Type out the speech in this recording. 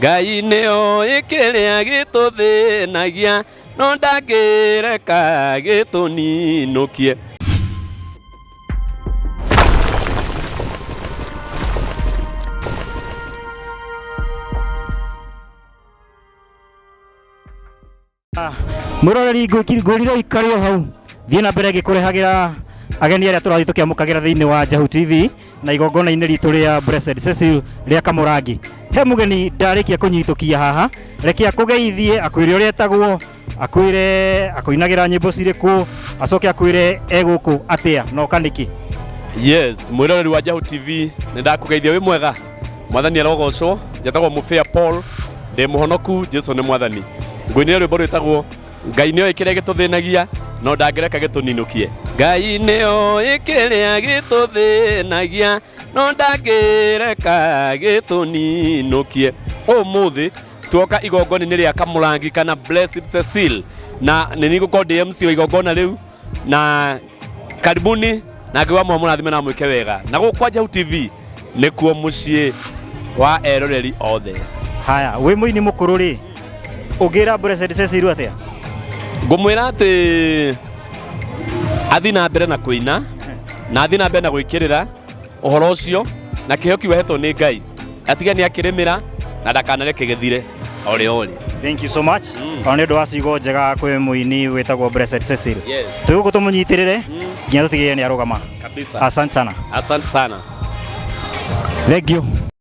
Ngai nĩoĩ kĩrĩa gĩtũthĩnagia no ndangĩreka gĩtũninũkie. Mwĩroreri, ngwĩrire ũikare o hau, thiĩ na mbere ngĩkũrehagĩra ageni arĩa tũrathiĩ tũkĩamũkagĩra thĩinĩ wa Njahu TV na igongona-inĩ ritũ rĩa Blessed Cecil rĩa Kamũrangi. He mũgeni ndarĩkia kũnyitũkia haha, reke akũgeithie, akwĩre ũrĩa etagwo, akwĩre akũinagĩra nyĩmbo cirĩkũ, acoke akwĩre e gũkũ atĩa na oka nĩkĩ. Yes, mwĩroreri wa Njahu TV, nĩ ndakũgeithia. Wĩ mwega? Mwathani arogocwo. Njetagwo Mũbĩa Paul, ndĩ mũhonoku, Jesu nĩ mwathani. Ngũinĩra rwĩmbo rwĩtagwo "Ngai nĩoĩ kĩrĩa gĩtũthĩnagia no ndangĩreka gĩtũninũkie". Ngai nĩoĩ kĩrĩa gĩtũthĩnagia no ndangĩreka gĩtũninũkie. Ũmũthĩ tuoka igongona-inĩ rĩa Kamũrangi kana Blessed Cecil, na nĩ niĩ ngũkorwo ndĩ MC wa igongona rĩu, na karibuni na Ngai wa mũrathime na mwĩke wega. Na gũkũ kwa Njahu TV nĩkuo mũciĩ wa eroreri othe. Haya, wĩ mũini mũkũrũ rĩ, ũngĩra Blessed Cecil atĩa? Ngũmwĩra atĩ athiĩ na mbere na kũina na athiĩ na mbere na gwĩkĩrĩra ũhoro ũcio na kĩheo kĩu ahetwo nĩ Ngai, atige nĩ akĩrĩmĩra na ndakanareke gĩthire orĩ orĩ. Thank you so much. Ona nĩ ũndũ wa ciugo njega kwĩ mũini wĩtagwo Blessed Cecil. Yes. Twĩ gũkũ tũmũnyitĩrĩre nginya tũtigĩrĩre nĩ arũgama. Kabisa. Asante sana. Asante sana. Thank you.